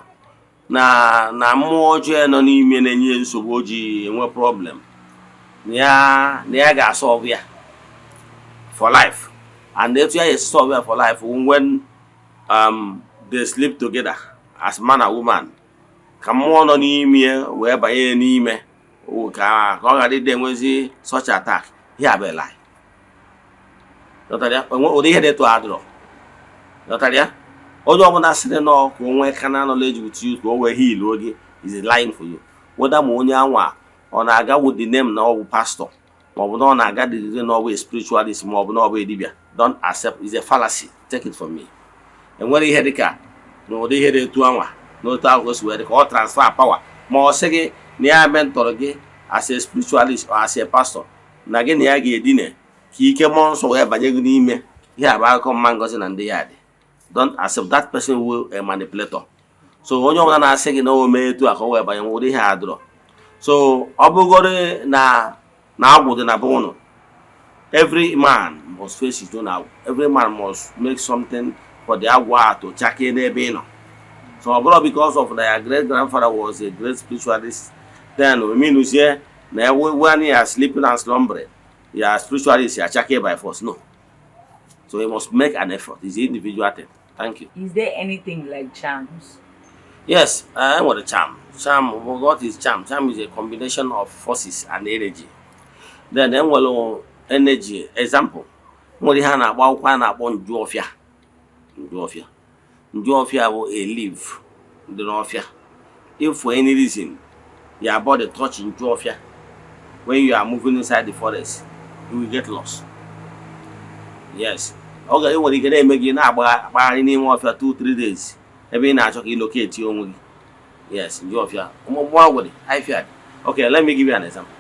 na mmụọ ọjọọ nọ n'ime na-enye nsogbu, o ji enwe problem, na ya ga-asolve ya for life, and etu ya esi solve ya for life, when they sleep together as man and woman, ka mmụọ nọ n'ime wee banye n'ime ka ọ ghara ịdị enwezi such attack. Ihe a bụ lie. Ụdị ihe dị etu adịrọ. Ghọtara ya? Onye ọbụla sịrị nọ ka o nwee carnal knowledge with you, ka o wee heal gị, is lying for you. Whether ma onye anwa ọ na-aga with the name na ọ bụ pastor, ma ọ bụ na ọ na-aga the name na ọ bụ spiritualist, ma ọ bụ na ọ bụ dibia, don't accept. Is a fallacy. Take it from me, enwere ihe dịka na ụdị ihe dị etu anwa n'otu ahụ o si wee dị ka ọ transfer power, ma ọ sị gị na ya mentor gị as a spiritualist or as a pastor, na gị na ya ga-edine ka ike mmụọ nsọ wee banye gị n'ime. Ihe a bụ akụkọ mma ngozi na ndị ya dị. Don't accept. That person will a manipulator. So onye ọbụla na-asị gị na o mee etu a ka o wee banye, ụdị ihe a dụrọ. So ọ bụgoro na agwụ dị na be ụnụ, every man must face his own agwụ. Every man must make something for the agwụ a to chake n'ebe ị nọ. So ọ bụrụ because of na your great grandfather was a great spiritualist, then meanuzie na when you are sleeping and slumbering, your spiritualist ya chake by force? No. So you must make an effort. It's an individual thing. Thank you. Is there anything like charms? Yes, I nwere charm. Charm, what is charm? Charm is a combination of forces and energy. Then enwere energy. Example, nwere ihe a na-akpọ akwụkwọ a na-akpọ njuọfịa. Njuọfịa. Njuọfịa bụ a leaf dị n'ọfịa. If for any reason your body touch njuọfịa when you are moving inside the forest, you will get lost. Yes. Ọ ga enwere ike na-eme gị na-agbagharị n'ime ọfịa 2-3 days ebe ị na-achọ ka ị locate onwe gị. Yes, njuọfịa. Mgbọrọgwụ dị, ahịfịa dị. Okay, let me give you an example.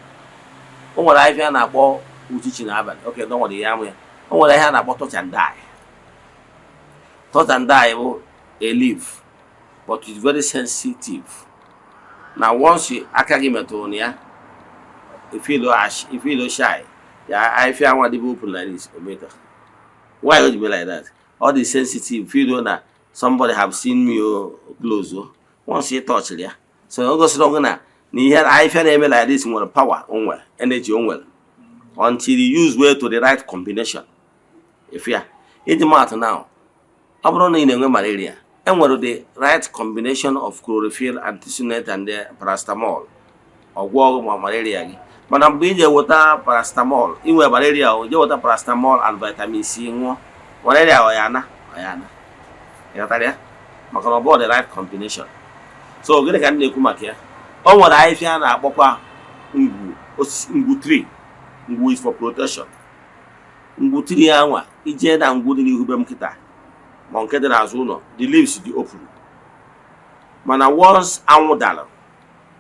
O nwere ahịfịa a na-akpọ uchichi n'abalị. Okay, don't worry, ya amụ ya. O nwere ihe a na-akpọ touch and die. Touch and die bụ a leaf, but it's very sensitive. Na once aka gị metụrụ na ya, you feel shy. Ya ahịfịa nwa dịbe open like this, o metọ. Why would you be like that? All the sensitive feel na somebody have seen me o close o. Once you touch ya, so o gosiri ọgụ na ihe ahịfịa na-eme like this nwere power, o nwere energy, o nwere until you use way to the right combination. If ya iji maatụ now, ọ bụrụ na ị na-enwe malaria, enwere the right combination of chlorophyll, artesunate and the paracetamol, ọgwụ ọgwụ ma malaria gị. Mana mgbe ị je-eweta paracetamol, inwe malaria, o je weta paracetamol and vitamin C ṅụọ, malaria ọ ya ana, ọ ya ana. Ịghọtara ya? Maka na ọ bụ the right combination. So gịnị ka m na-ekwu maka ya? O nwere ahịfịa a na-akpọkwa ngwu osisi, ngwu tree. Ngwu is for protection. Ngwu tree anwa, ijee na ngwu dị n'ihu be m kịta, ma nke dị n'azụ ụlọ, the leaves dị open, mana once anwụ dara,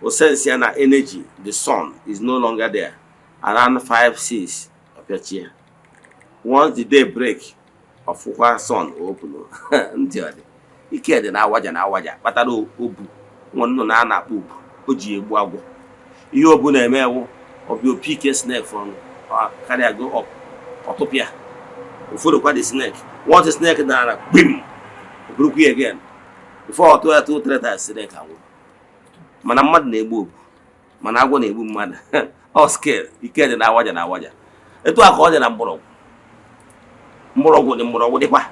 o sense ya na energy the sun is no longer there. Around 5 6, ọpịachie. Once the day break, ọfụkwa sun open. Ntị ọ dị ike dị na awaja na awaja kpatara obu nwa nnụnụ a na-akpọ obu o ji egbu agwọ. Ihe obu na-eme ewu ọbịa opike snake from Carry go up, ọtụpịa ụfọdụkwa the snake. Once the snake dara gbim, o burukwa ya again before ọ tụọ ya two three times, snake anwụ. Mana mmadụ na-egbu obu, mana agwọ na-egbu mmadụ. Ọ scale ike dị na awaja na awaja. Etu a ka ọ dị na mgbọrọgwụ. Mgbọrọgwụ dị, mgbọrọgwụ dịkwa.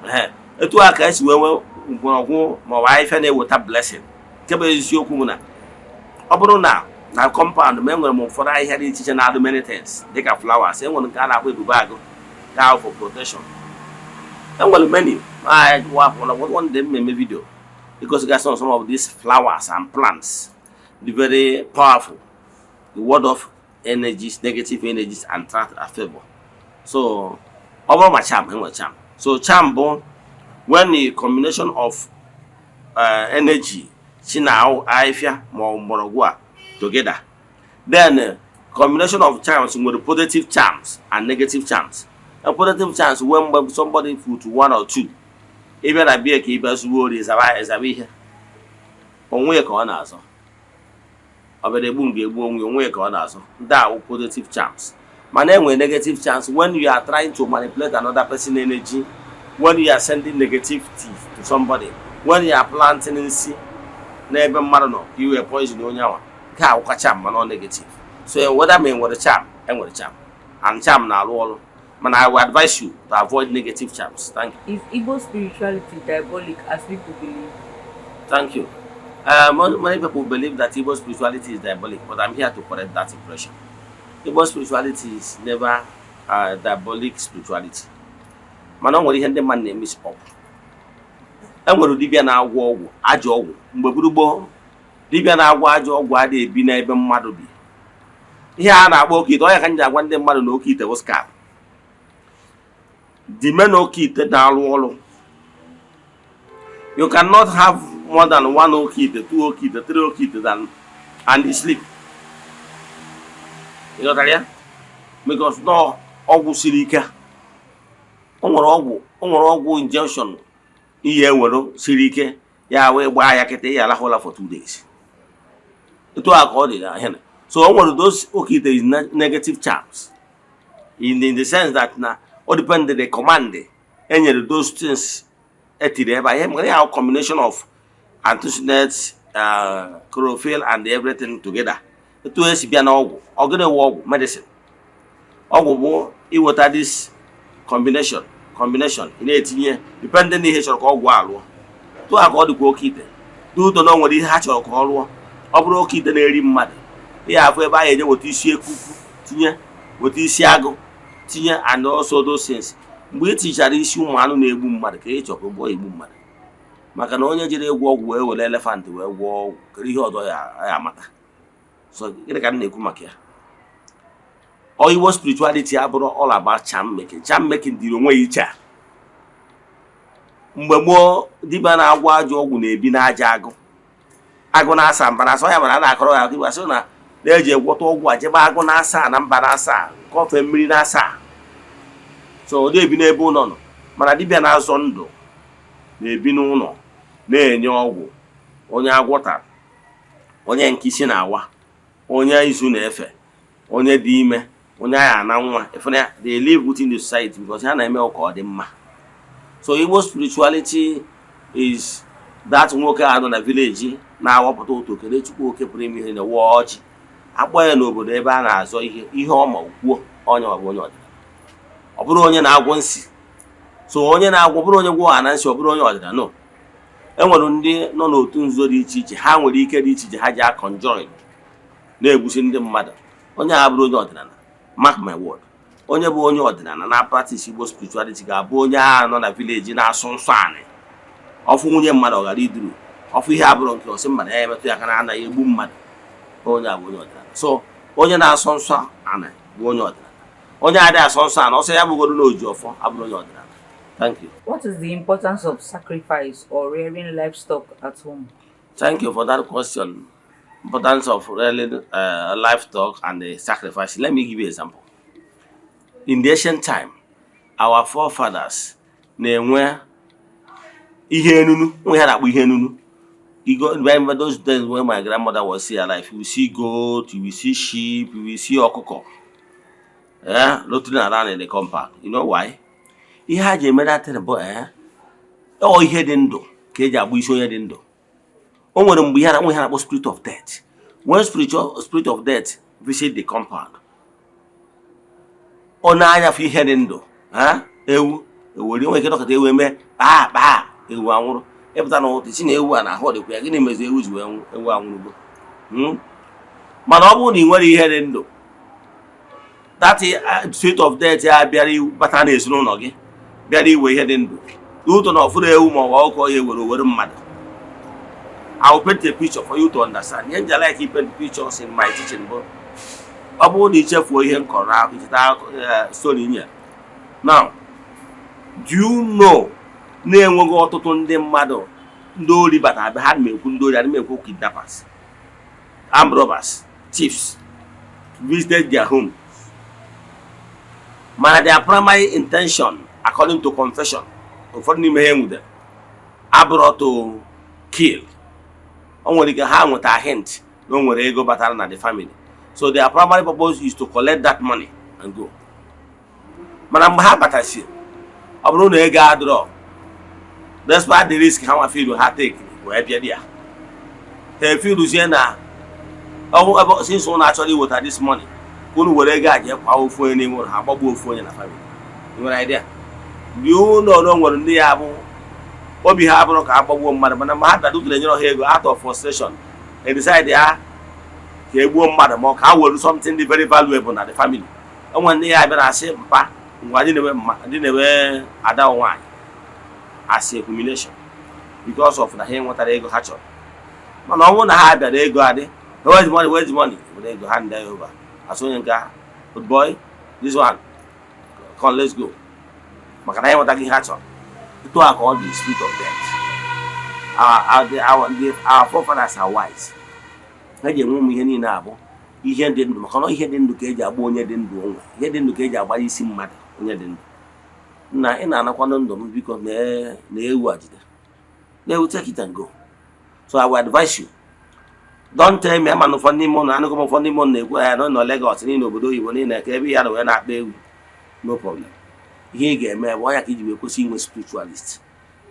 Ehe, etu a ka esi wee nwee mgbọrọgwụ ma ọ bụ ahịhịa na-eweta blessing. Nke bụ eziokwu bụ na ọ bụrụ na compound m, enwere m ụfọdụ ahịhịa dị iche iche na-adụ many things, dịka flowers. Enwere nke a na-akpọ ebube agụ, ka ahụ for protection. Enwere many wapụ na one day mmemme video because got some of these flowers and plants, the very powerful, the ward of energies, negative energies, and attract a favor. So ọ bụrụ ma charm, enwere charm. So charm bụ when the combination of energy si na ahịhịa ma ọ bụ mgbọrọgwụ a together. Then combination of charms nwere positive charms and negative charms. A positive charms, when mgbe somebody put one or two, ị bịa na bia ka ị bịa zuo ori, zaba ezaba ihe onwe ya ka ọ na-azọ. Ọ bịara egbu m ga-egbu onwe ya, onwe ya ka ọ na-azọ. Ndị a wụ positive charms. Mana enwere negative charms: when you are trying to manipulate another person energy, when you are sending negativity to somebody, when you are planting nsi n'ebe mmadụ nọ ka iwee poison onye anwa. Nke a wụkwa charm, mana ọ negative. So whether ma enwere charm, enwere charm, and charm na-arụ ọrụ, mana I will advise you to avoid negative charms. Thank you. Is Igbo spirituality diabolic as people believe? Thank you. Many people believe that Igbo spirituality is diabolic, but I'm here to correct that impression. Igbo spirituality is never diabolic spirituality. Mana o nwere ihe ndị mmadụ na-emisi up. E nwere dibịa na-agwọ ọgwụ ajọ ọgwụ. Mgbe gburugburu, dibịa na-agwọ ajọ ọgwụ adịghị ebi n'ebe mmadụ bi. Ihe a na-akpọ oke ite, ọ ya ka m ji agwa ndị mmadụ na oke ite bụ scam. The men oke ite na-arụ ọrụ, you cannot have more than one oke ite, two oke ite, three oke ite than and you sleep. Ị ghọtara ya? Because nọ ọgwụ siri ike. O nwere ọgwụ, o nwere ọgwụ injection ihe ewere siri ike ya wee gbaa ya kịta, ya alahụla for 2 days. Etu a ka ọ dị na ihe na. So o nwere those oke ite is negative charms in the sense that na o depend the command enyere those things etiri ebe a. Ihe mere ya combination of artesunate, chlorophyll and everything together. Etu esi bịa n'ọgwụ, ọ gịnị wụ ọgwụ? Medicine, ọgwụ bụ iweta this combination ị na-etinye depending na ihe chọrọ ka ọgwụ a rụọ. Tụ a ka ọ dịkwa oke ite dị ụtọ na o nwere ihe ha chọrọ ka ọ rụọ. Ọ bụrụ oke ite na-eri mmadụ, ihe afụ ebe ahụ eje weta isi ekuku tinye, weta isi agụ tinye, and also those things. Mgbe ị tichara isi ụmụ anụ na-egbu mmadụ ka ị chọrọ ka ụgbọ egbu mmadụ, maka na onye jere ịgwọ ọgwụ wee were elephant wee gwọọ ọgwụ, kedu ihe ọzọ ya amata? So gịnị ka m na-ekwu maka ya? Ọ Igbo spirituality abụrụ all about charm making. Charm making dịrị onwe ya iche a. Mgbe gboo, dibịa na-agwọ ajọ ọgwụ na-ebi n'aja agụ, agụ na-asa mba na-asa. Ya mana a na-akọrọ ya akụkọ sị na na-eji egwọta ọgwụ a jebe agụ na-asa na mba na-asa kọfee mmiri na-asa. So ọ na-ebi n'ebe ụlọ nọ. Mana dibịa na-azọ ndụ na-ebi n'ụlọ, na-enye ọgwụ onye agwọtara, onye nke isi na-awa, onye izu na-efe, onye dị ime, onye agha ana nwa efere ya. They live within the society because ha na-eme ka ọ dị mma. So Igbo spirituality is that nwoke a nọ na village na-awapụta ụtụ kele Chukwu oke pụrụ ime ihe na wa ọjị akpọ ya n'obodo ebe a na-azọ ihe, ihe ọma kwuo onye ọ bụ onye ọdịnala. Ọ bụrụ onye na-agwọ nsi, so onye na-agwọ bụrụ onye gwọ ana nsị, ọ bụrụ onye ọdịnala. No, e nwere ndị nọ n'otu nzuzo dị iche iche, ha nwere ike dị iche iche ha ji a-conjoin na-egbusi ndị mmadụ. Onye a bụrụ onye ọdịnala, mark my word, onye bụ onye ọdịnala na practice Igbo spirituality ga-abụ onye agha nọ na village na-asụ nsọ anị. Ọfụ nwunye mmadụ, ọ ghara iduru ọfụ ihe abụrụ nke ọsị mba na ya emetụ ya aka na anaghị egbu mmadụ. Onye a bụ onye ọdịnala. So onye na-asọ nsọ anị bụ onye ọdịnala. Onye adịghị asọ nsọ anị, ọsọ ya bụgoro na oji ọfọ, abụrụ onye ọdịnala. Thank you. What is the importance of sacrifice or rearing livestock at home? Thank you for that question. Importance of rearing livestock and the sacrifice. Let me give you example. In the ancient time, our forefathers na-enwe ihe enunu, nwe ha na-akpọ ihe enunu. You go, remember those days when my grandmother was still alive, you will see goat, you will see sheep, you will see ọkụkọ. Rotating around in the compound. You know why? Ihe ha ji eme that thing bụ ọ ihe dị ndụ ka eji agba isi onye dị ndụ. O nwere mgbe ihe na ihe na-akpọ spirit of death. When spiritual spirit of death visit the compound, ọ na-anyafe ihe dị ndụ, ewu ewere nwere ike dọkọta ewu eme kpaa kpaa, ewu anwụrụ. Ịpụta na ụtụ si na ewu a na ahụ dịkwa ya, gịnị mezi ewu ji wee nwụ? Ewu anwụrụgo. Mana ọ bụrụ na ị nwere ihe dị ndụ, that spirit of death ya bịara bata n'ezinụlọ gị, bịara iwe ihe dị ndụ ụtọ na ọfụrụ ewu ma ọ bụ ọkụkọ ya ewere owere mmadụ. I will paint a picture for you to understand. Ihe nji like paint pictures in my teaching bụ ọ bụrụ na ichefuo ihe m kọrọ n'akụkọ, icheta story nye. Now, do you know na-enweghị ọtụtụ ndị mmadụ ndị ori batara be ha? Ana m ekwu ndị ori, ana m ekwu kidnappers, armed robbers, thieves visited their home, mana their primary intention, according to confession ụfọdụ n'ime ha enwudere, abụrụ to kill. O nwere ike ha nweta hint na o nwere ego batara na the family, so their primary purpose is to collect that money and go. Mana mgbe ha batasi, ọ bụrụ na ego adịrọ, despite the risk ha nwa feel ha take wee bịa dị ya, ha efiluzie na ọ ebe since ụnụ achọrọ iweta this money, ka unu were ego a jee kwa ofu onye n'ime ụlọ ha, gbagbuo ofu onye na family. Ị nwere idea dị ụlọ na o nwere ndị ya bụ obi ha abụrụ ka a gbagbuo mmadụ, mana mgbe ha bịara dutere nyere ha ego, out of frustration they decide ya ka e gbuo mmadụ ma ọ ka ha were something dị very valuable na the family. O nwere ndị ya bịara asị mpa ngwa, ndị na-eme mma, ndị na-eme ada nwaanyị as a humiliation because of na ha enwetara ego ha chọrọ. Mana ọ bụrụ na ha bịara ego adị, "Where's the money? Where's the money?" Were ego hand ya over, asị onye nke ahụ, "Good boy, this one, come, let's go," maka na ha enwetaghị ihe ha chọrọ. Etu a ka ọ dị. Spirit of death, our forefathers are wise. Ha ji enwe ụmụ ihe niile abụ ihe dị ndụ, maka na ihe dị ndụ ka eji agba onye dị ndụ onwe, ihe dị ndụ ka eji agba isi mmadụ onye dị ndụ. Nna, ị na-anakwanụ ndụ m, biko na ewu a, jide na ewu, take it and go. So I will advise you, don't tell me ama na ụfọdụ n'ime ụlọ anụgụ m, ụfọdụ n'ime ụlọ na-ekwu ya nọ Lagos niile, obodo oyibo niile, ka ebe ya na wee na-akpa ewu. No problem. Ihe ị ga-eme bụ ọnya ka iji wee kwesị inwe spiritualist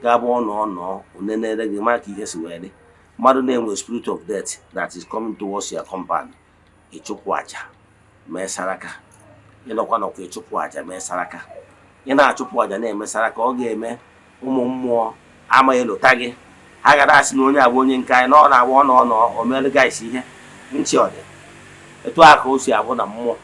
ga-abụ ọnọ ọnọ onenere gị mara ka ihe si wee dị. Mmadụ na-enwe spirit of death that is coming towards your compound, ịchụpụ aja, mee saraka. Ịnọkwa nọkwa, ịchụpụ aja, mee saraka. Ị na-achụpụ aja, na-eme saraka, ọ ga-eme ụmụ mmụọ amaghị lụta gị. Ha gara asị na onye a bụ onye nke anyị na ọ na-agba ọ nọ nọ o mere guys ihe ntị. Ọ dị etu a ka o si abụ na mmụọ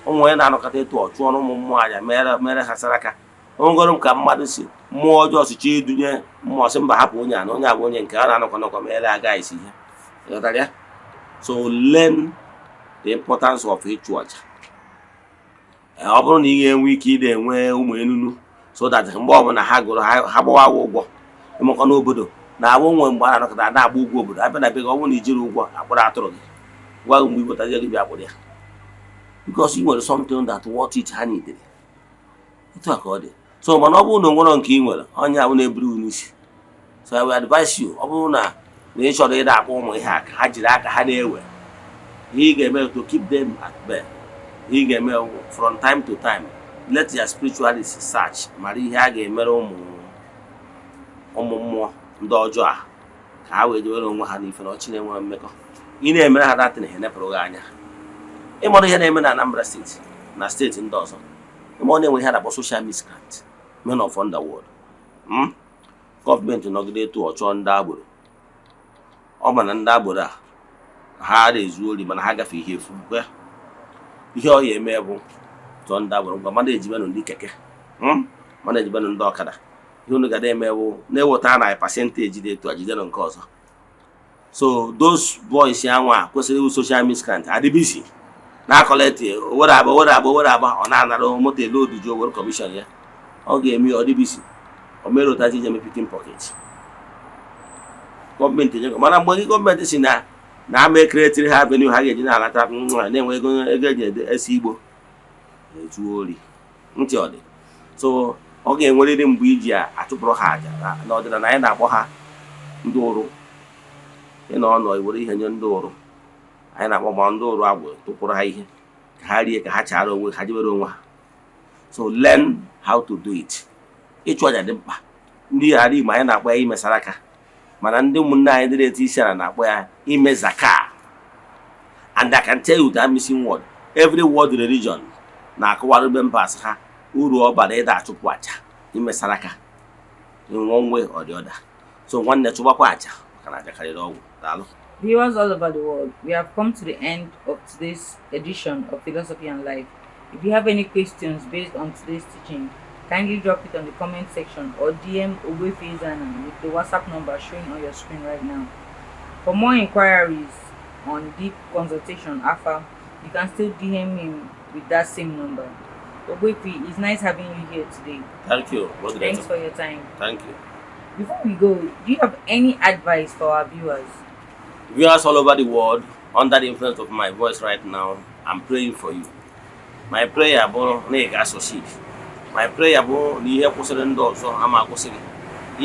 ụmụ onye na-anọkọta etu ọ chụọ ụmụ mmụọ aja, mere mere ha saraka. Onwegoro m ka mmadụ si mmụọ ọjọọ si chọọ idunye mmụọ sị mba, hapụ onye a na onye a bụ onye nke a na-anọkọ nọkọ mere ha guys ihe. Ịghọtara ya? So learn the importance of ịchụ aja. Ọ bụrụ na ị ga-enwe ike ị na-enwe ụmụ enunu so that mgbe ọbụla ha gụrụ ha gbawa ụgwọ ịmakọ n'obodo na-abụ nwe mgbe a na-anọkọta na-agba ụgwọ obodo abịa na be gị, ọ bụrụ na ijiri ụgwọ akpụrụ atụrụ gị gwa gị mgbe iwetazie gị bịa kpụrụ ya, because ị nwere something that worth it ha needed. Etu a ka ọ dị. So mana ọ bụrụ na o nwere nke ị nwere, onye ahụ na-eburu gị n'isi. So I will advise you, ọ bụrụ na ị chọrọ ịda akpọ ụmụ ihe aka ha jiri aka ha na-ewe, ihe ị ga-eme to keep them at bay, ihe ị ga-eme from time to time, let your spiritualist search mara ihe a ga-emere ụmụ ụmụ mmụọ ndị ọjọọ a ka ha wee jewere onwe ha n'ife na ọchị na-enwe mmekọ. Ị na-emere ha datin, ha enepụrụ gị anya. Ịmara ihe na-eme na Anambra Steeti na steeti ndị ọzọ, ịma ọ na-enwe ihe a na-akpọ social miscreant, men of underworld. Gọọmenti nọgide etu ọ chọọ ndị agboro, ọ ma na ndị agboro a ha na-ezu ori, mana ha gafe ihe efu kwe. Ihe ọ ya eme bụ chọọ ndị agboro ngwa, mmadụ ejibenụ ndị keke, mmadụ ejibenụ ndị ọkada. Ihe unu ga na-eme bụ na-eweta na percentage dị etu a, jidenụ nke ọzọ. So those boys anwa kwesịrị ịwụ social miscreant adị busy na collect owere aba, owere aba, owere aba. Ọ na-anara moto elu oduju owere commission ya, ọ ga-eme ya ọ dị busy. O mere ụtazi ije eme picking pocket. Gọọmenti enye, mana mgbe gọọmenti si na ama ekeretiri ha avenue ha ga-eji na-alata nwa na-enwe ego, ego eji esi igbo ezu ori ntị ọ dị. So ọ ga-enwerịrị mgbe iji achụpụrụ ha àjà n'ọdịnala. Anyị na-akpọ ha ndị ụrụ. Ịnọ ọnọ iwere ihe nye ndị ụrụ, anyị na-akpọ ma ndị ụrụ agwụ tụpụrụ ha ihe. Ka ha rie, ka ha chara onwe ha, jebere onwe ha. So learn how to do it. Ịchụ aja dị mkpa. Ndị ghara Igbo, anyị na-akpọ ya ime saraka, mana ndị ụmụnne anyị ndị na-eti isi ala na-akpọ ya ime zaka. And I can tell you that missing word, every world religion na-akọwara members ha uru ọ bara ịda achụpụ aja, ime saraka, in one way or the other. So nwanne, chụbakwa aja, maka na aja karịrị ọgwụ. Daalụ. Viewers all over the world, we have come to the end of today's edition of Philosophy and Life. If you have any questions based on today's teaching, kindly drop it on the comment section or DM Ogbuefi Ezana with the WhatsApp number showing on your screen right now. For more inquiries on deep consultation afa, you can still DM him with that same number. Ogbuefi, it's nice having you here today. Thank you, moderator. Thanks for your time. Thank you. Before we go, do you have any advice for our viewers? Viewers all over the world, under the influence of my voice right now, I'm praying for you. My prayer bụ na ị ga-succeed. My prayer bụ na ihe kwụsịrị ndị ọzọ ama akwụsị gị,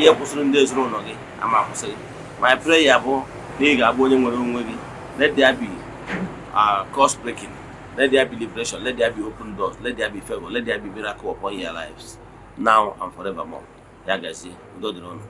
ihe kwụsịrị ndị ezinụlọ gị ama akwụsị gị. My prayer bụ na ị ga-abụ onye nwere onwe gị. Let there be curse breaking, let there be liberation, let there be open doors, let there be favor, let there be miracle upon your lives now and forevermore. Ya gazie, udo dịrị unu.